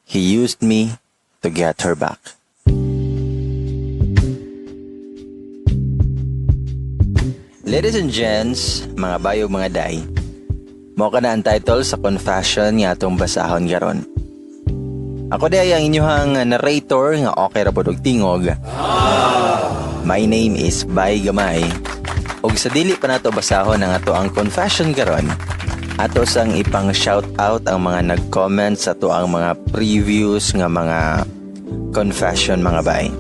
He used me to get her back. Ladies and gents, mga bayog mga day, mao ka na ang title sa confession nga atong basahon karon. Ako di ay ang inyong narrator nga okay ra pod og tingog. My name is Bay Gamay. Og sa dili pa nato basahon ang ato ang confession karon, ato sang ipang shout out ang mga nag-comment sa ato ang mga previews nga mga confession mga bay.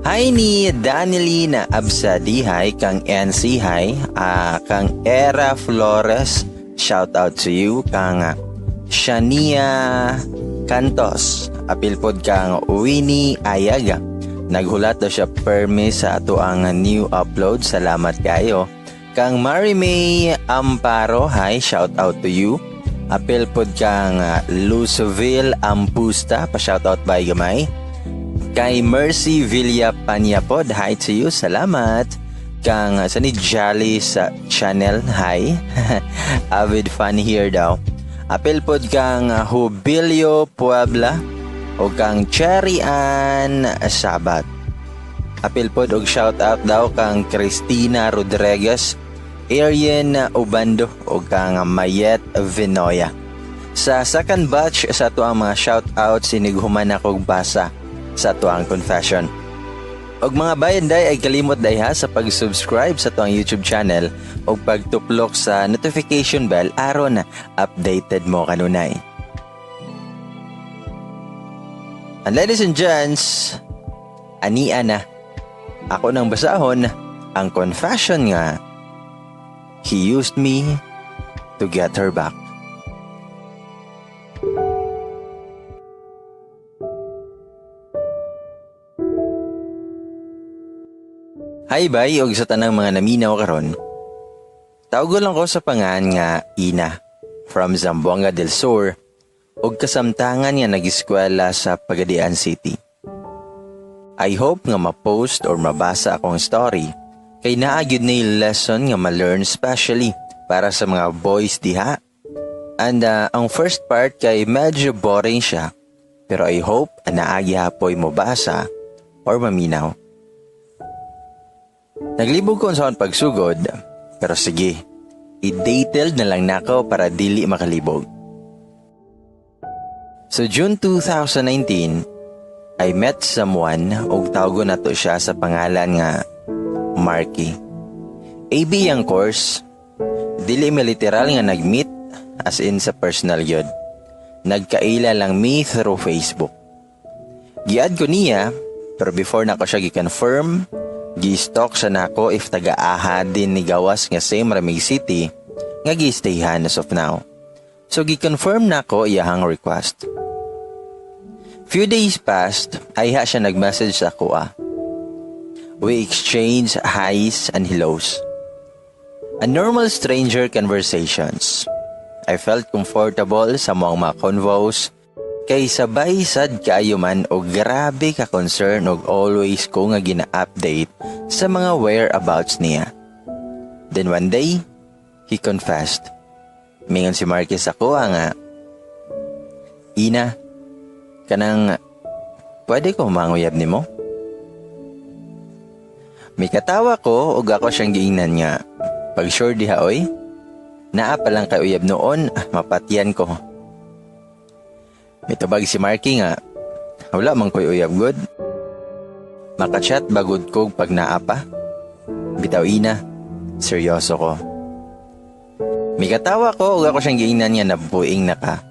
Hi ni Danilina Absadi, hi kang NC, hi kang Era Flores, shout out to you, kang Shania Cantos, apil pod kang Winnie Ayaga. Naghulat daw siya permi sa ato ang new upload, salamat kayo. Kang Mary May Amparo, hi, shout out to you. Apil pod kang Luzville Ampusta, pa shout out by gamay. Kay Mercy Villa Panyapod, hi to you, salamat. Kang sa ni Jolly sa channel, hi. Avid fan here daw. Apil pod kang Hubilio Puebla o kang Cherry Ann Sabat. Apil pod og shout out daw kang Christina Rodriguez, Arian Ubando o kang Mayet Vinoya. Sa second batch sa ato ang mga shout out sinighuman akong basa sa ato ang confession. Og mga bayan day ay kalimot day ha sa pag-subscribe sa ato ang YouTube channel og pagtuplok sa notification bell aron updated mo kanunay. And ladies and gents, ania na. Ako nang basahon ang confession nga he used me to get her back. Hi bay og sa tanang mga naminaw karon. Tawgon lang ko sa pangan nga Ina from Zamboanga del Sur og kasamtangan nga nag-eskwela sa Pagadian City. I hope nga ma-post or mabasa akong story kay naa gyud nay lesson nga ma-learn especially para sa mga boys diha. And ang first part kay medyo boring siya pero I hope naa gihapoy mobasa or maminaw. Naglibog ko sa akong pagsugod, pero sige, i-detailed na lang nako para dili makalibog. So June 2019, I met someone og tawgon nato siya sa pangalan nga Marky. AB ang course, dili mi literal nga nag-meet as in sa personal yun. Nagkaila lang mi through Facebook. Giad ko niya, pero before nako siya gi-confirm, gi-stalk siya nako if taga-aha din ni gawas nga same Ramig City nga gi-stayhan as of now. So gi-confirm nako iyahang request. Few days passed, ayha siya nag-message sa ako ah. We exchange hi's and hellos. A normal stranger conversations. I felt comfortable sa mga convos kay sabay sad kaayo man og grabe ka concern og always ko nga gina-update sa mga whereabouts niya. Then one day, he confessed. Mingon si Marquez ako nga, Ina, kanang pwede ko manguyab nimo? Mikatawa ko og ako siyang giingnan nga, pag sure diha oy, naa pa lang kay uyab noon, mapatyan ko. Mitubag si Marky nga, wala man ko'y uyab good. Makachat bagod kog pag naa pa. Bitaw Ina, seryoso ko. Mikatawa ko ug ako siyang giingnan nga nabuing na ka.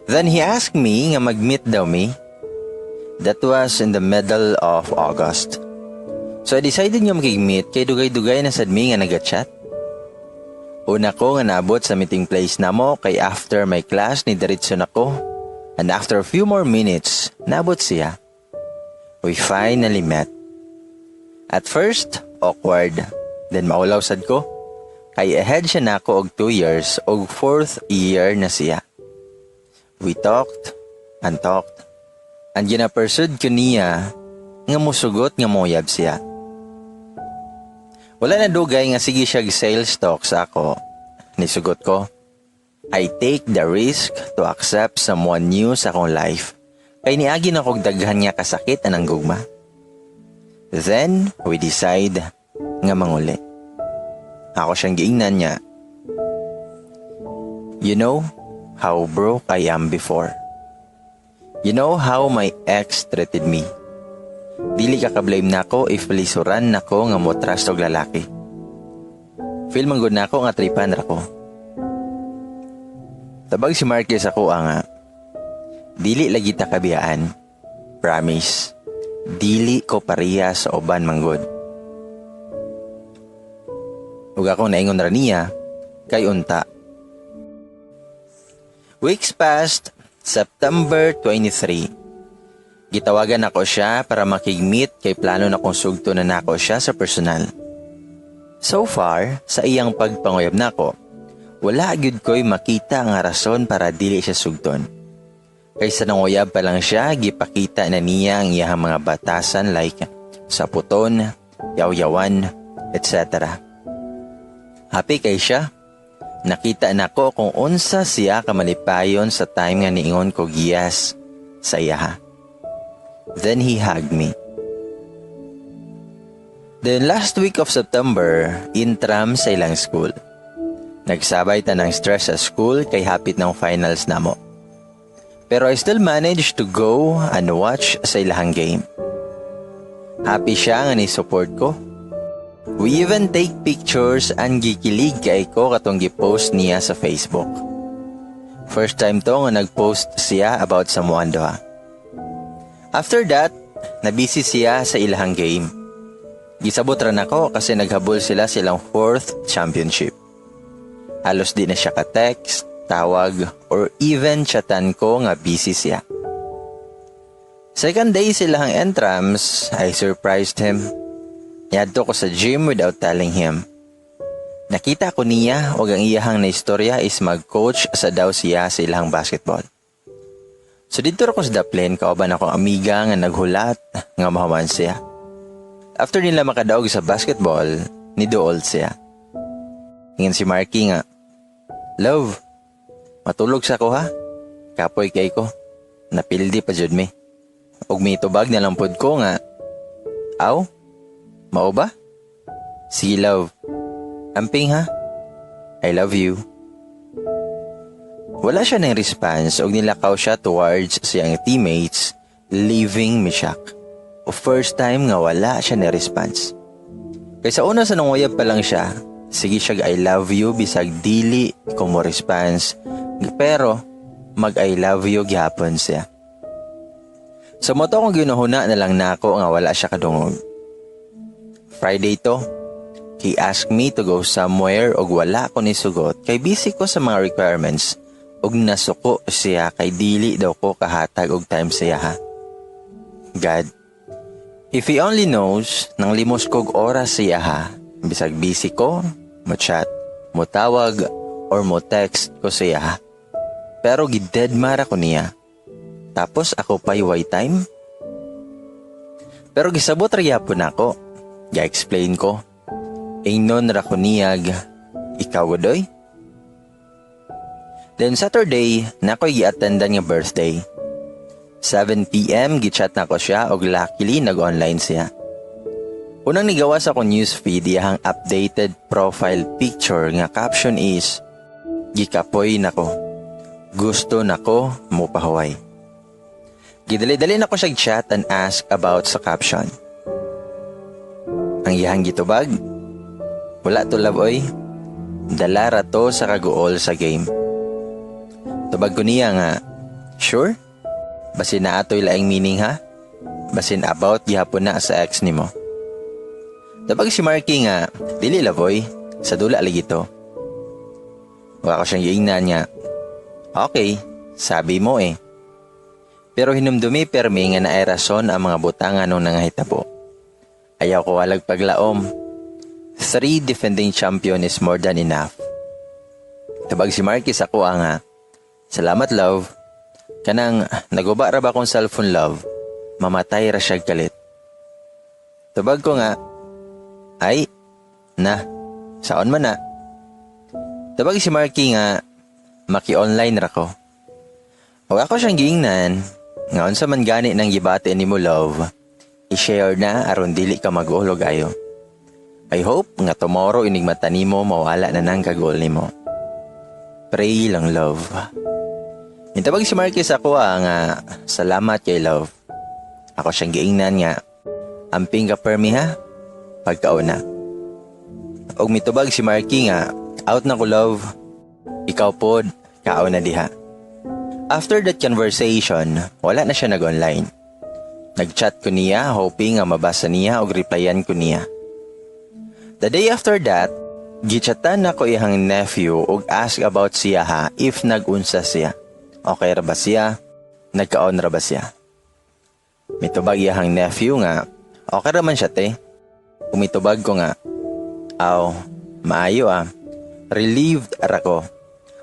Then he asked me nga mag-meet daw mi. That was in the middle of August. So I decided nga makig-meet kay dugay-dugay na sad mi nga naga-chat. Una ko nga naabot sa meeting place namo kay after my class ni diretso nako. And after a few more minutes, naabot siya. We finally met. At first, awkward. Then maulaw sad ko. Kay ahead siya nako og 2 years og 4th year na siya. We talked and talked. And ginapursue ko niya nga musugot nga moyab siya. Wala na dugay nga sige siya sales talk sa ako. Nisugot ko. I take the risk to accept someone new sa akong life. Kay niagi na kog daghan nga kasakit anang gugma. Then, we decide nga manguli. Ako siyang giingnan niya, "You know how broke I am before. You know how my ex treated me. Dili ka ka-blame nako if lisuran nako nga mo trust og lalaki. Feel man gud nako nga tripan ra ko." Tabag si Marquez ako nga, "Dili lagi ta kabiyaan. Promise. Dili ko pareha sa uban manggod." Ug ako naingon ra niya, kay unta. Weeks passed, September 23. Gitawagan ako siya para makig-meet kay plano na kong sugto na nako siya sa personal. So far, sa iyang pagpanguyab nako, wala gyud ko'y makita nga rason para dili siya sugton. Kay sa nanguyab pa lang siya, gipakita na niya ang iyang mga batasan like saputon, yaw-yawan, etc. Happy kay siya. Nakita nako kung unsa siya kamalipayon sa time nga niingon ko yes sa iya. Then he hugged me. Then last week of September, intram sa ilang school. Nagsabay ta ng stress sa school kay hapit ng finals namo. Pero I still managed to go and watch sa ilahang game. Happy siya nga ni-support ko. We even take pictures and gikilig kay ko katong gi-post niya sa Facebook. First time to nga nag-post siya about sa duha. After that, nabisi siya sa ilahang game. Gisabot ra nako kasi naghabol sila silang fourth championship. Halos di na siya ka-text, tawag, or even chatan ko nga busy siya. Second day silang entrams, I surprised him. Niadto ko sa gym without telling him. Nakita ko niya og ang iyahang na istorya is mag-coach sa daw siya sa ilang basketball. So didto ra ko sa daplin kauban akong amiga nga naghulat nga mahuman siya. After nila makadaog sa basketball, niduol siya. Ingon si Marky nga, "Love, matulog sa ko ha. Kapoy kay ko. Napildi pa jud mi." Og mitubag na lang pod ko nga, "Aw, mao ba? Sige, love. Amping ha. I love you." Wala siya ng response og nilakaw siya towards siyang teammates, leaving me shock. O first time nga wala siya ni response. Kay sa una sa nanguyab pa lang siya, sige siya I love you bisag dili ko mo response, pero mag I love you gihapon siya. So mao to akong ginuhuna na lang nako nga wala siya kadungog. Friday to, he asked me to go somewhere og wala ko ni sugot kay busy ko sa mga requirements og nasuko siya kay dili daw ko kahatag og time siya ha. God, if he only knows, nang limos kog oras siya ha, bisag busy ko, mo chat, mo tawag, or mo text ko siya ha. Pero gidedma ra ko niya. Tapos ako pa'y way time? Pero gisabot ra gyapon nako. Ga-explain ko. Ingnon ra ko niyag, ikaw godoy? Then Saturday, nakoy gi-attendan nga birthday. 7 p.m. gichat nako siya og luckily nag-online siya. Unang nigawas sa akong newsfeed, iyahang updated profile picture nga caption is, "Gikapoy nako. Gusto nako mo pahuway." Gidali-dali nako siya chat and ask about sa caption. Ang iyahang gitubag, "Wala to, love, oy. Dala ra to sa kaguol sa game." Tubag ko niya nga, "Sure? Basin naa to'y laing meaning ha? Basin about gihapon na sa ex nimo." Tabag si Marky nga, "Dili, love, oy, sa dula lagi to." Wa ko siyang giingnan nga, "Okay, sabi mo eh." Pero hinumdumi permi nga naay rason ang mga butangan nung nangahitabo. Ayaw ko walag paglaom. Three defending champion is more than enough. Tabag si Marky sa kuha nga, "Salamat, love. Kanang naguba ra ba akong cellphone, love? Mamatay ra siya kalit." Tubag ko nga, "Ay, na, saon man na?" Tabag si Marky nga, Maki-online ra ko. Ug ako siyang giingnan, nga unsa man gani nang gibati nimo, love, i-share na aron dili ka mag-uol og ayo. I hope nga tomorrow inig mata nimo mawala na nang kag-uol nimo. Pray lang, love. Nitubag si Marky sa ako nga salamat kay, love. Ako siyang giingnan nga amping ka permi ha pagkauna. Og mitubag si Marky nga out na ko, love. Ikaw pod, kaon na diha. After that conversation, wala na siya nag-online. Nag-chat ko niya hoping nga mabasa niya og replyan ko niya. The day after that, gichatan nako iyang nephew og ask about siya ha, if nag-unsa siya. Okay ra ba siya? Nagkaon ra ba siya? Mitubag iyang nephew nga, okay ra man siya, te. Mitubag ko nga, aw, maayo ah. Relieved ra ko.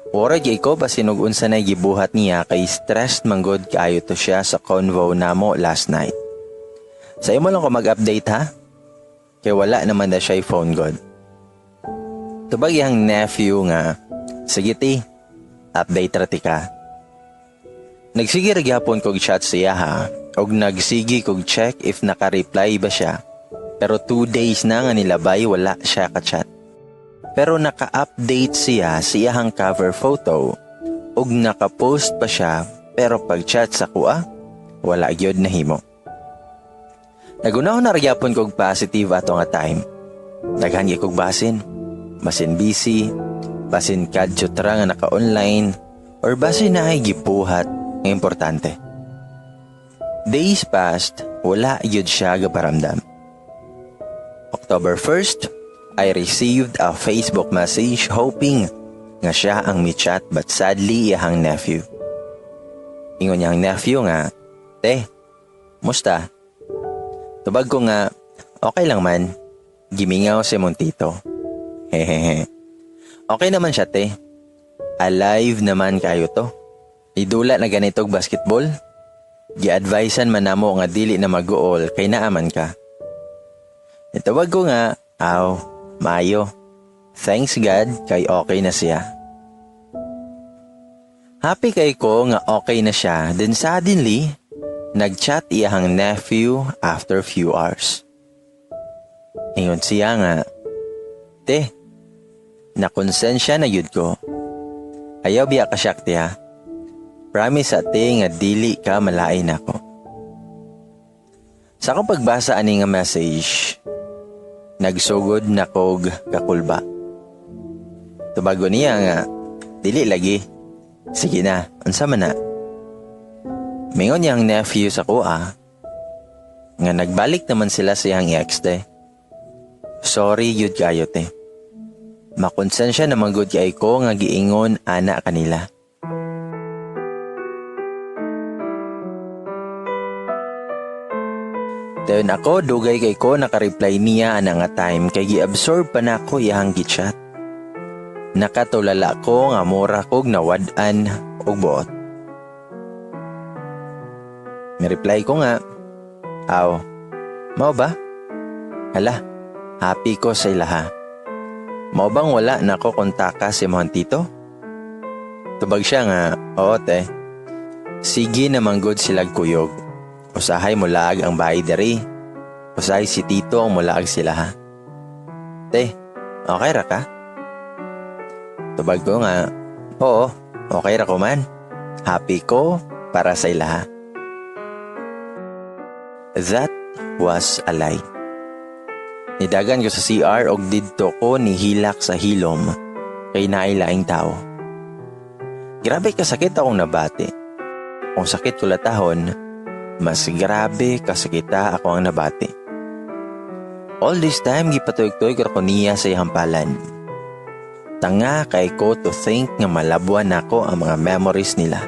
Worried kay ko basin og unsa na gibuhat niya kay stressed manggod kaayo to siya sa convo namo last night. Sa imo lang ko mag-update ha. Kay wala naman na siya phone god. Tubag iyang nephew nga, sige ti, update ra ti ka. Nagsige ra gyapon kog chat siya ha, og nagsige kog check if naka-reply ba siya. Pero 2 days na nga nilabay, wala siya ka-chat. Pero naka-update siya sa iyahang cover photo ug naka-post pa siya, pero pag-chat sa kuha, wala gyud nahimo. Naghunahuna ra gyapon kog positive ato nga time. Daghan gyud kog basin. Basin busy, basin kadyot ra nga naka-online, or basin naay gibuhat nga importante. Days passed, wala gyud siya gaparamdam. October 1st, I received a Facebook message hoping nga siya ang mi-chat, but sadly iyahang nephew. Ingon niyang nephew nga, "Te, musta?" Tubag ko nga, okay lang man. Gimingaw si mong tito. Hehehe. Okay naman siya, te. Alive naman kayo to. Idula na ganitog basketball. Gi-advisean man namo nga dili na mag-uol kay naaman ka. Nitubag ko nga, aw, maayo. Thanks God kay okay na siya. Happy kay ko nga okay na siya, then suddenly, nag-chat iyahang nephew after few hours. Ingon siya nga, "Te, nakonsensya na yun ko. Ayaw biya ka shock, te ha. Promise ate nga dili ka malain ako." Sa akong pagbasa ani nga message, nagsugod na kog kakulba. Tubago niya nga, dili lagi. Sige na, unsa man na? Mingon niyang nephew sa kuha, nga nagbalik naman sila sa iyang ex, te. Sorry yun kayo, te. Makonsensya naman gud kay ko nga giingon ana kanila. Dayon ako, dugay kay ko naka-reply niya ana nga time kay gi-absorb pa nako iyang gi-chat. Nakatulala ko nga mura kog nawad-an og buot. Mi-reply ko nga, aw, mao ba? Hala, happy ko sa ilaha. Mao bang wala na ko kontaka si imong tito? Tubag siya nga, oo te. Sige naman good sila kuyog. Usahay mulaag ang bahay diri. Usahay si tito ang mulaag sila ha. Te, okay ra ka? Tubag ko nga, oo, okay ra ko man. Happy ko para sa ilaha. That was a lie. Nidagan ko sa CR og didto ko nihilak sa hilom kay naay laing tao. Grabe kasakit akong nabati. Kung sakit ko latahon, mas grabe kasakita ako ang nabati. All this time gipatuyog-tuyog ko niya sa iyang palad. Tanga kay ko to think nga malabwan nako ang mga memories nila.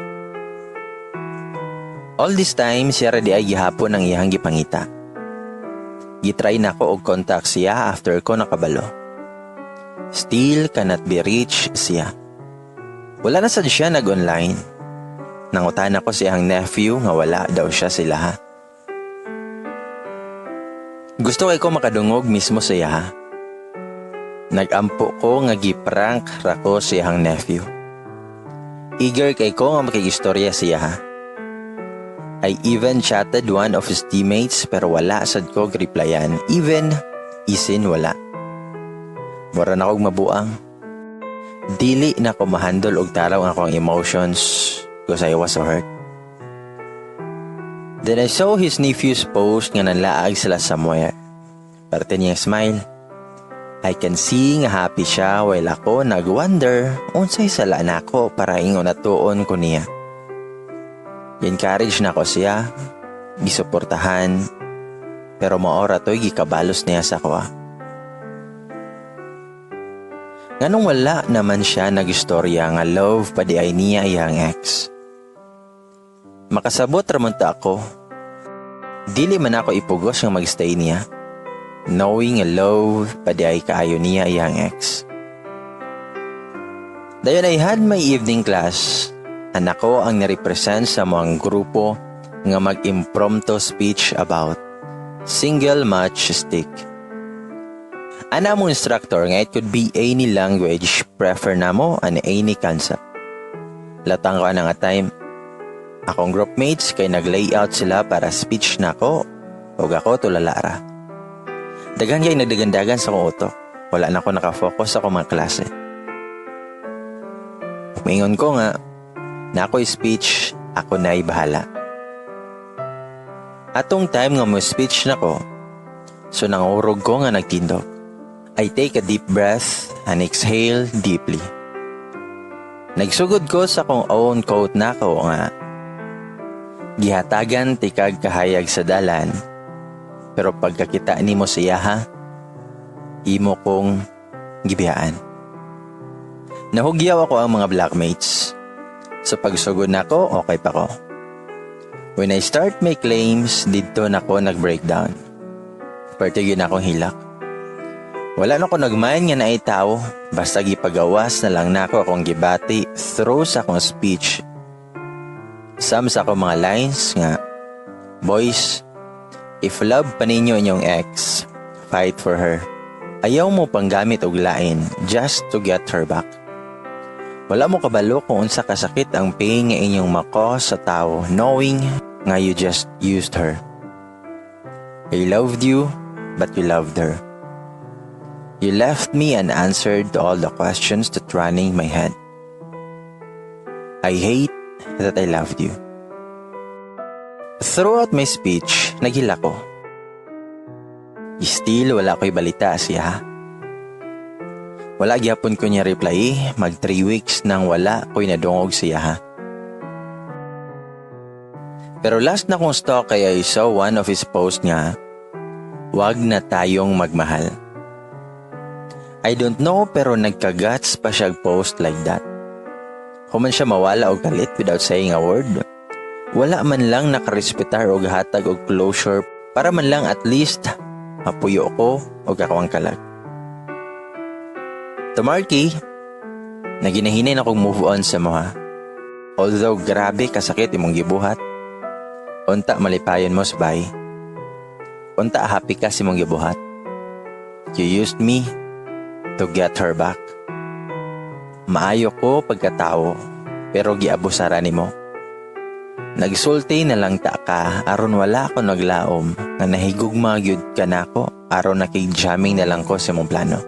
All this time siya ra di ay gihapon ang iyang gipangita. Gitry nako og contact siya after ko nakabalo. Still cannot be reached siya. Wala na sad siya nag-online. Nangutan ako siyang nephew nga wala daw siya sila ha. Gusto kay ko makadungog mismo sa iya ha. Nagampo ko nga giprank ra ko siyang nephew. Eager kay ko nga makigistorya siya ha. I even chatted one of his teammates pero wala sad ko replyan, even isin wala. Mura na kog mabuang. Dili na ko mahandle og taraw ang akong emotions because I was so hurt. Then I saw his nephew's post nga nanlaag sila somewhere. Parte niyang smile. I can see nga happy siya while ako nag-wonder unsay sala nako para ingon natuon ko niya. Encourage na ko siya, gisuportahan, pero maora to'y gikabalos niya sa kuha. Nganong wala naman siya nagistorya nga love pa di ay niya iyang ex. Makasabot ramon ta ako. Dili man ako ipugos nga magstay niya. Knowing nga love pa di ay kaayo niya iyang ex. Dayon I had my evening class. Anak ko ang nirepresent sa mga grupo nga mag-impromptu speech about single match stick. Ana mo instructor nga it could be any language, prefer namo and any concept. Latang ko ana nga time. Akong groupmates kay nag-layout sila para speech nako ug ako tulala ra. Daghan kay nagdagandagan sa akong utok. Wala na ko nakafocus sa akong mga klase. Maingon ko nga, na ako'y speech, ako na'y bahala. Atong time nga mo speech nako, so nangurog ko nga nagtindog. I take a deep breath and exhale deeply. Nagsugod ko sa akong own quote nako nga, gihatagan tikag kahayag sa dalan, pero pagkakita nimo siya ha, imo kong gibiyaan. Nahugyaw ako ang mga blackmates. Sa pagsugod nako, okay pa ko. When I start my claims, didto nako nag-breakdown. Pertigin akong hilak. Wala na ko nagmain nga naay tao, basta gipagawas na lang nako akong gibati through sa akong speech. Some sa akong mga lines nga, boys, if love pa ninyo inyong ex, fight for her. Ayaw mo panggamit og lain just to get her back. Wala mo kabalo kung unsa kasakit ang pain nga inyong mako sa tao knowing nga you just used her. I loved you, but you loved her. You left me unanswered to all the questions that running my head. I hate that I loved you. Throughout my speech, naghila ko. Still, wala ko'y balita siya. Wala gyapon ko niya reply, mag 3 weeks nang wala ko'y nadungog siya ha. Pero last na kong stalk kay I saw one of his post nga, wag na tayong magmahal. I don't know pero nagkagats pa siya post like that. Human siya mawala og kalit without saying a word. Wala man lang nakarespetar og hatag og closure para man lang at least mapuyo ko og ako ang kalag. To Marky, naginahinay na kong move on sa mo ha. Although grabe kasakit imong gibuhat. Unta malipayon mo sa bay. Unta happy ka sa imong gibuhat. You used me to get her back. Maayo ko pagkatao, pero giabusara nimo. Nagsulti na lang ta ka aron wala ko naglaom nga nahigugma gyud ka nako aron nakig-jamming na lang ko sa imong plano.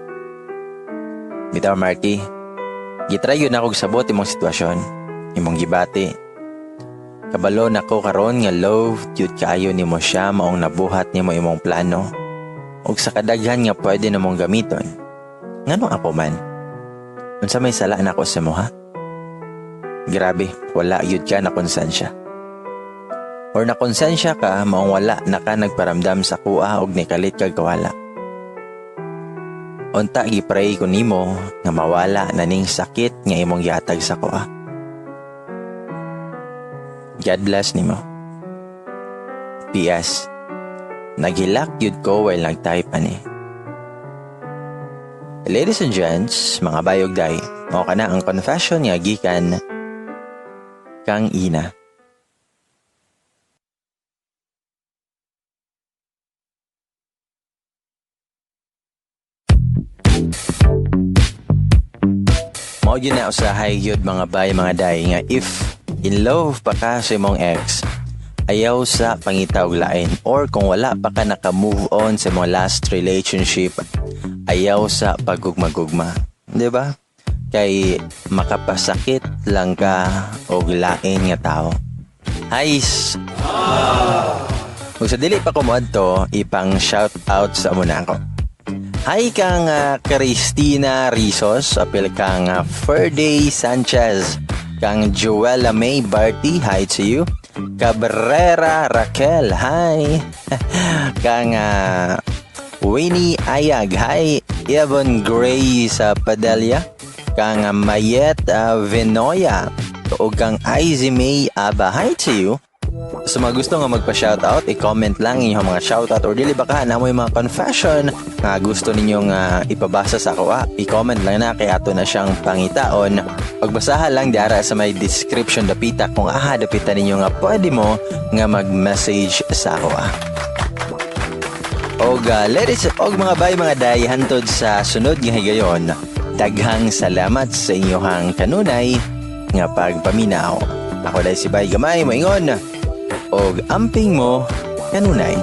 Bitaw Marky, gitry yun ako sabot imong sitwasyon, imong gibati. Kabalo nako karon nga love gyud kaayo nimo siya maong nabuhat nimo imong plano ug sa kadaghan nga pwede namong gamiton. Ngano ako man? Unsa may sala nako sa mo ha? Grabe, wala gyud ka na konsensya. Or na konsensya ka maong wala na ka nagparamdam sa kuha og nikalit kag kawala. Unta gipray ko nimo nga mawala na ning sakit nga imong gihatag sa kuha. God bless nimo. P.S. Naghilak yun ko while nag-type ani. Ladies and gents, mga bayog day, mao kana ang confession nga gikan kang Ina. Mao gyud na usahay gyud, mga bay, mga day, nga if in love pa ka sa imong ex, ayaw sa pangita og lain, or kung wala pa ka naka-move on sa imong last relationship, ayaw sa pagugma-gugma. 'Di ba? Kay makapasakit lang ka og lain nga tao. Hays! Ug sa dili pa ko moadto, ipang shout out sa muna ako. Hi kang Christina Rizos, apil kang Ferdy Sanchez, kang Joella May Barty, hi to you. Cabrera Raquel, hi. Kang Winnie Ayag, hi. Evan Gray sa Padelia, kang Mayet Venoya, ug kang Izzy May Aba, hi to you. Sa mga gusto nga magpa-shoutout, i-comment lang inyong mga shoutout or dili baka na mo yung mga confession nga gusto ninyong ipabasa sa ako. I-comment lang na kay ato na siyang pangitaon. Pagbasahan lang dara sa may description dapita kung aha dapita ninyo nga pwede mo nga mag-message sa ako. Og ladies og mga bay, mga day, hantod sa sunod nga higayon. Daghang salamat sa inyong kanunay nga pagpaminaw. Ako dahil si Bay Gamay moingon og amping mo kanunay.